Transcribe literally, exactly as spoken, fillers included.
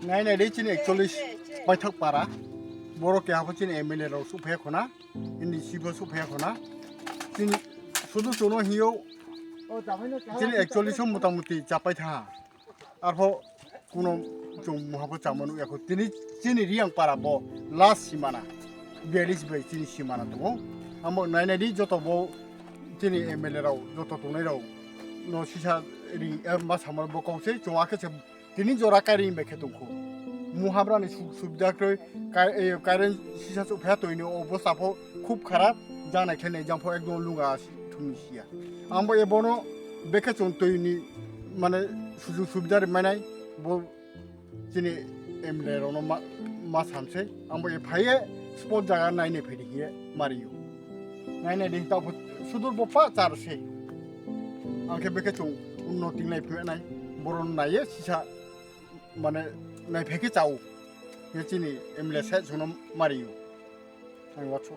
Nai nai de chini ekchollis paithak para. Borok keha pho chini M L A rok suphaiya khona. Ini sibo suphaiya khona. Chini sudu chuno hiyo. Chini ekchollis o motamuti chapai tha. Arpho kuno chwng muha pho chama nukya kho. Tini chini Riyang para bo last simana. Bialis bai chini simana tongo. Amo nai nai di joto bo chini M L A rok, joto tongnai rok no sisa ri, eh, ma samar bo kok se chwng akhe se tini jora kairing bai khe tongkho. Muhabrani su-, subida kroi kai-, eh, kairing sisa chuk phaya toini obosta pho khub kharap, janai khe nai jang pho ekdom lunga si-, thumni siya. Ang bo ebono bekhe chwng toini mane sujug subida ri manai bo chini M L A rokno ma, ma samsai. Ang bo e phaiye spot jaga nainai phaidi hiye mario. Nainai di ta bo sudur bo pa char se. Ang khe bekhe chwng unno tinglai phunai. Boron naiye sisa mane naiphai khe chao. Ye chini M L A se chwngno mario. Ang watch